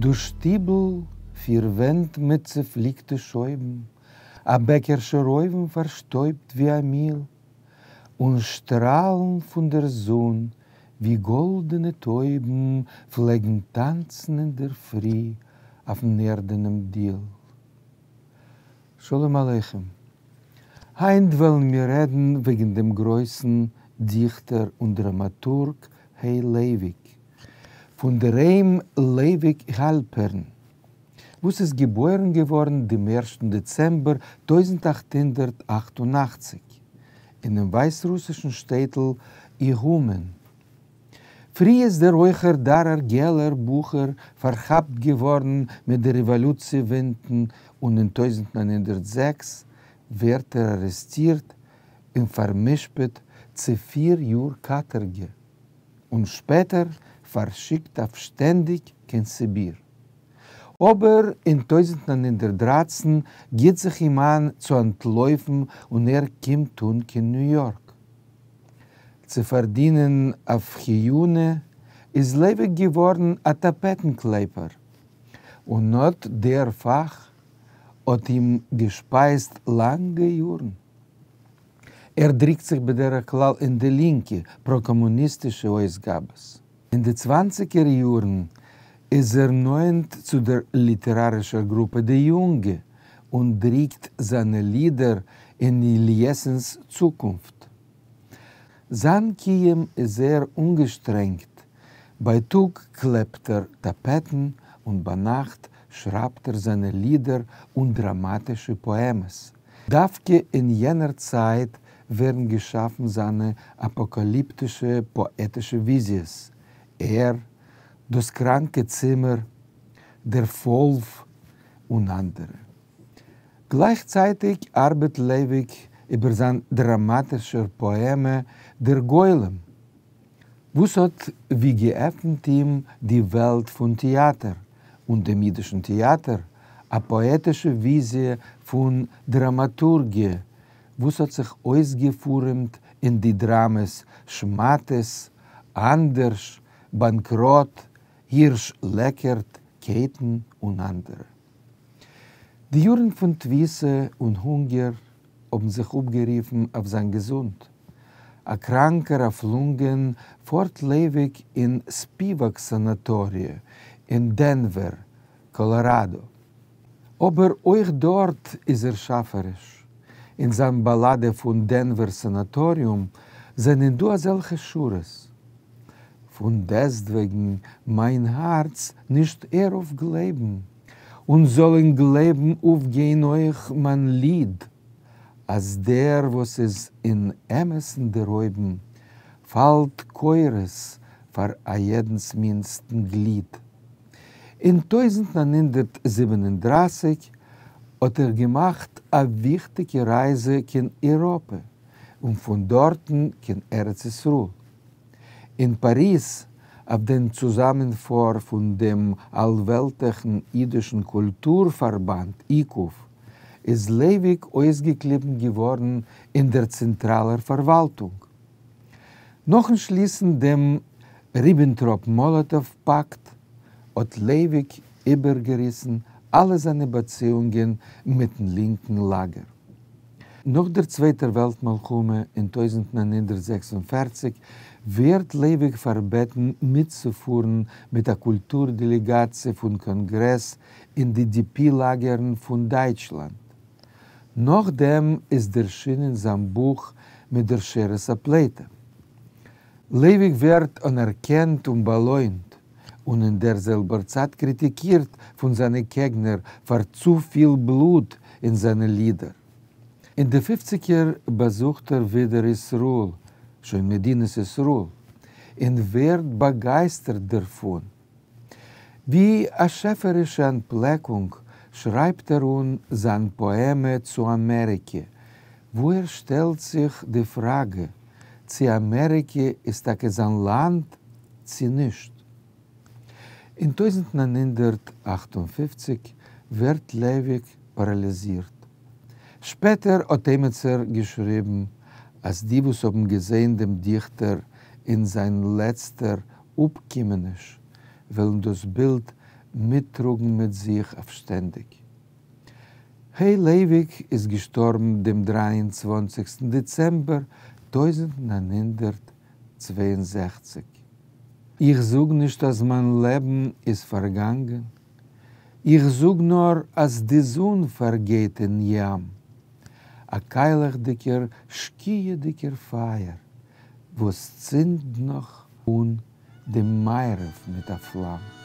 דאָס שטיבל, פֿיר ווענט מיט צעפֿליקטע שויבן, אַ בעקערשער אויוון פֿאַרשטויבט ווי אַ מיל, און שטראַלן פֿון דער זון, ווי גאָלדענע טויבן, פֿלעגן טאַנצן אין דער פֿרי אויפֿן ערדענעם דיל. שלום עליכם. היינט וועלן מיר רעדן וועגן דעם גרויסן דיכטער און דראמאטורג ה. לייוויק, פון דער היים לייוויק האלפערן, וואס איז געבוירן געווארן דעם ערשטן דעצעמבער 1888 אינעם ווייסרוסישן שטעטל איהומען. פרי איז דער הויכער דארער געלער בחור פארכאפט געווארן מיט די רעוואלוציע ווינטן און אין 1906 ווערט ער ארעסטירט און פאר'משפט צו פיר יאר קאטארגע און שפעטער פארשיקט אויף שטענדיג קיין סיביר. אבער אין 1913 גיט זיך אים איין צו אנטלויפן און ער קומט אן קיין ניו יארק. צו פארדינען אויף חיונה איז לייוויק געווארן א טאפעטן-קלעפער, און אט דער פאך האט אים געשפייזט לאנגע יארן. ער דריקט זיך בדרך כלל אין די לינקע פרא-קאמוניסטישע אויסגאבעס. אין די צוואנציגער יארן איז ער נאענט צו דער ליטערארישער גרופע די יונגע און דריקט זיינע לידער אין ליעסינס צוקונפט. זיין קיום איז זייער אנגעשטרענגט, בייטאג קלעפט ער טאפעטן און ביינאכט שרייבט ער זיינע לידער און דראמאטישע פאעמעס. דווקא אין יענער צייט ווערן געשאפן זיינע אפאקאליפטישע פאעטישע וויזיעס, ער, דאס קראנקע צימער, דער וואלף און אנדערע. גלייכצייטיג ארבעט לייוויק איבער זיין דראמאטישער פאעמע דער גולם, וואס האט ווי געעפנט אים די וועלט פון טעאטער און דעם אידישן טעאטער, א פאעטישע וויזיע פון דראמאטורגיע וואס האט זיך אויסגעפורעמט אין די דראמעס שמאטעס, אנדערש, באנקראט, הירש לעקערט, קייטן און אנדערע. די יארן פון תפיסה און הונגער האבן זיך אפגערופן אויף זיין געזונט. א קראנקער אויף לונגען פארט לייוויק אין ספיוואק סאנאטאריע אין דענווער, קאלאראדא. אבער אויך דארט איז ער שאפעריש. אין זיין באלאדע פון דענווער סאנאטאריום זענען דא אזעלכע שורות. פון דעסטוועגן מיין הארץ נישט ער אויף גלייבן, און זאל אין גלייבן אויפגיין אויך מיין ליד, אז דער וואס איז אין אמת'ן דערהויבן, פאלט כורעס פאר א יעדנס מינדסטן גליד. אין 1937 האט ער געמאכט א וויכטיגע רייזע קיין אייראפע און פון דארטן קיין ארץ ישראל. אין פאריז, אויף דעם צוזאמענפאר פון דעם אלוועלטליכן אידישן קולטור פארבאנד, איקוף, איז לייוויק אויסגעקליבן געווארן אין דער צענטראלער פארוואלטונג. נאכן שליסן דעם ריבענטראפ-מאלאטאוו פאקט, האט לייוויק איבערגעריסן אלע זיינע באציאונגען מיטן לינקן לאגער. נאך דער צווייטער וועלט מלחמה אין 1946 ווערט לייוויק פארבעטן מיטצופארן מיט א קולטור דעלעגאציע פון קאנגרעס אין די די-פי לאגערן פון דייטשלאנד. נאכדעם איז דערשינען זיין בוך מיט דער שארית הפליטה. לייוויק ווערט אנערקענט און באלוינט, און אין דער זעלבער צייט קריטיקירט פון זיינע קעגנער פאר צופיל בלוט אין זיינע לידער. אין די פופציגער באזוכט ער ווידער ישראל, שוין מדינת ישראל, און ווערט באגייסטערט דערפון. ווי א שעפערישע אנטפלעקונג שרייבט ער אן זיין פאעמע צו אמעריקע, וואו ער שטעלט זיך די פראגע צי אמעריקע איז טאקע זיין לאנד צי נישט. אין 1958 ווערט לייוויק פאראליזירט. שפעטער האט עימיצער געשריבן אז די וואס האבן געזען דעם דיכטער אין זיין לעצטער אפקומעניש וועלן דאס בילד מיטטראָגן מיט זיך אויף שטענדיק. ה' לייוויק איז געשטאָרבן דעם 23 דעצעמבער 1962. איך זאָג נישט אַז מײַן לעבן איז פֿאַרגאַנגען. איך זאָג נאָר אַז די זון פֿאַרגייט אין ים. אַ קײַלעכדיקער שקיעהדיקער פֿײַער וואָס צינדט נאָך אָן דעם מערבֿ מיט אַ פֿלאַם.